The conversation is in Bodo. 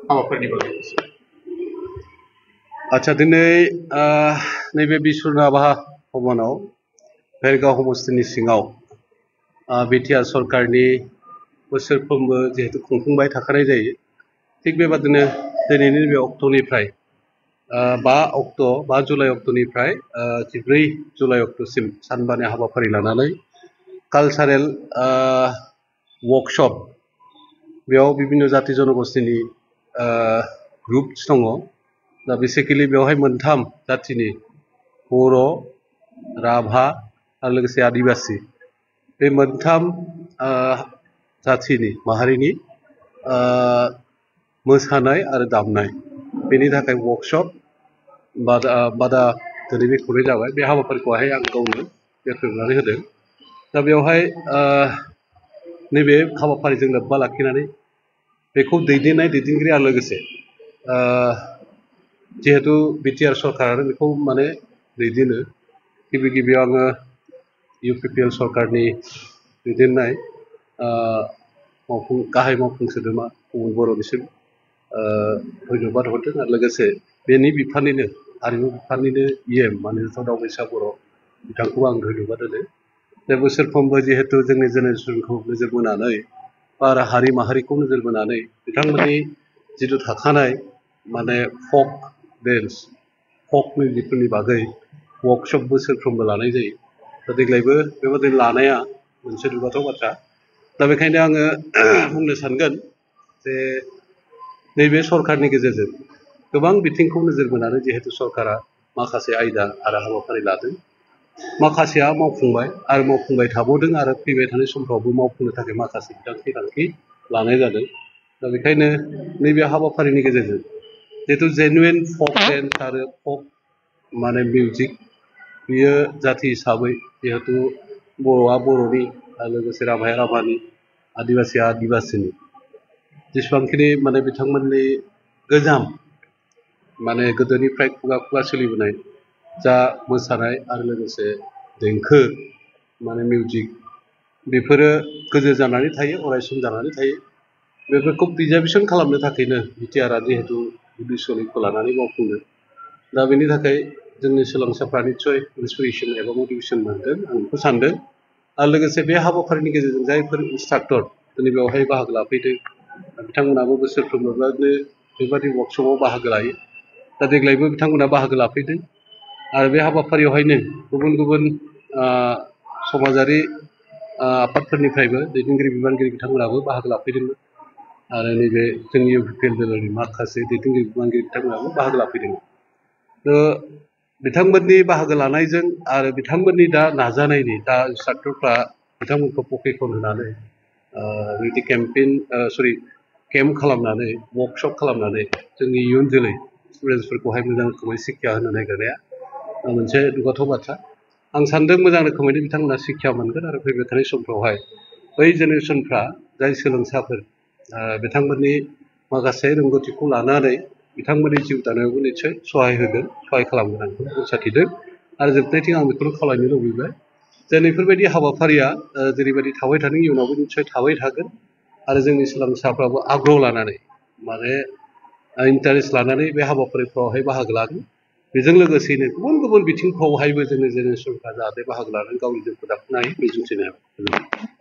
हाबाफारिनि बागै आच्छा दिनै नैबे बिश्वनाथ राभा भवनाव भेरगाव समस्तिनि सिङाव बिटिआर सरकारनि बोसोरफ्रोमबो जिहेतु खुंफुंबाय थाखानाय जायो थिग बेबादिनो दिनैनि बे अक्ट'निफ्राय 5 जुलाइ अक्ट'निफ्राय 14 जुलाइ अक्ट'सिम सानबानि हाबाफारि लानानै कालचारेल वर्कशप बेयाव विभिन्न जाति जनगोष्ठीनि ग्रुप्स दङ दा बेसिकेलि बेवहाय मोनथाम जातिनि बर' राभा आरो लोगोसे आदिबासी बे मोनथाम जातिनि माहारिनि मोसानाय आरो दामनाय बेनि थाखाय वर्कशप बादा दिनै बे खुंनाय जाबाय बे हाबाफारिखौहाय आं गावनो बेखेवनानै होदों दा बेवहाय नैबे हाबाफारिजों लोब्बा लाखिनानै बेखौ दैदेनगिरि आरो लोगोसे जिहेतु बिटिआर सरकारानो बेखौ माने दैदेनो गिबियाव आङो इउपिपिएल सरकारनि दैदेननाय गाहाय मावफुं सोद्रोमा बर'निसिम धन्यबाद हरदों आरो लोगोसे बेनि बिफाननिनो हारिमु बिफाननिनो इएम माननीय दावबायसा बर' बिथांखौबो आं धन्यबाद होदों बे बोसोरफ्रोमबो जिहेतु जोंनि जेनेरेसनखौ नोजोर बोनानै बा हारि माहारिखौ नोजोर बोनानै बिथांमोननि जिथु थाखानाय माने फक डेन्स फक मिउजिकफोरनि बागै वर्कशप बोसोरफ्रोमबो लानाय जायो दा देग्लायबो बेबादिनो लानाया मोनसे दुगाथाव बाथ्रा दा बेखायनो आङो बुंनो सानगोन जे नैबे सरकारनि गेजेरजों गोबां बिथिंखौ नोजोर बोनानै जिहेतु सरकारा माखासे आयदा आरो हाबाफारि लादों माखासेया मावफुंबाय आरो मावफुंबाय थाबावदों आरो फैबाय थानाय समफ्रावबो मावफुंनो थाखाय माखासे बिथांखि लानाय जादों दा बेखायनो नैबे हाबाफारिनि गेजेरजों जिहेतु जेनुइन फक डेन्स आरो फक माने मिउजिक बियो जाति हिसाबै जिहेतु बर'आ बर'नि आरो लोगोसे राभाया राभानि आदिबासिया आदिबासिनि जेसेबांखिनि माने बिथांमोननि गोजाम माने गोदोनिफ्राय खुगा खुगा सोलिबोनाय जा मोसानाय आरो लोगोसे देंखो माने मिउजिक बेफोरो गोजोर जानानै थायो अरायसम जानानै थायो बेफोरखौ प्रिजार्भेसन खालामनो थाखायनो बिटिआरआ जिहेतु उद्देश्यखौ लानानै मावफुंदों दा बेनि थाखाय जोंनि सोलोंसाफ्रा निस्सय इन्सपिरेसन एबा मटिभेसन मोनदों आं बेखौ सानदों आरो लोगोसे बे हाबाफारिनि गेजेरजों जायफोर इन्सट्राक्टर दिनै बेवहाय बाहागो लाफैदों बिथांमोनाबो बोसोरफ्रोमबो बेबादि वर्कशपआव बाहागो लायो दा देग्लायबो बिथांमोना बाहागो लाफैदों आरो बे हाबाफारियावहायनो गुबुन गुबुन समाजारि आफादफोरनिफ्रायबो दैदेनगिरि बिबानगिरि बिथांमोनाबो बाहागो लाफैदोंमोन आरो नैबे जोंनि इउपिपिएल दोलोनि माखासे दैदेनगिरि बिबानगिरि बिथांमोनाबो बाहागो लाफैदोंमोन बिथांमोननि बाहागो लानायजों आरो बिथांमोननि दा नाजानायनि दा इन्सट्राक्टरफ्रा बिथांमोनखौ प्रशिक्षण होनानै बिदि केम्प खालामनानै वर्कशप खालामनानै जोंनि इयुन जोलै स्टुडेन्टसफोरखौहाय मोजां रोखोमै शिक्षा होनो नागिरनाया मोनसे दुगाथाव बाथ्रा आं सानदों मोजां रोखोमैनो बिथांमोना शिक्षा मोनगोन आरो फैबाय थानाय समफ्रावहाय बै जेनेरेसनफ्रा जाय सोलोंसाफोर बिथांमोननि माखासे रोंगौथिखौ लानानै बिथांमोननि जिउ दानायावबो निस्सय सहाय होगोन सहाय खालामगोन आं बेखौ साथिदों आरो जोबनायथिं आं बेखौनो खावलायनो लुबैबाय जे बेफोरबायदि हाबाफारिया जेरैबायदि थाबाय थादों इयुनावबो निस्सय थाबाय थागोन आरो जोंनि सोलोंसाफ्राबो आग्रह लानानै माने इन्टारेस्ट लानानै बे हाबाफारिफ्रावहाय बाहागो लागोन बेजों लोगोसेनो गुबुन गुबुन बिथिंफ्रावहायबो जोंनि जेनेरेसनफ्रा जाहाथे बाहागो लानानै गावनि जिउखौ दाफुंनो हायो मिजिंथिनो हायो।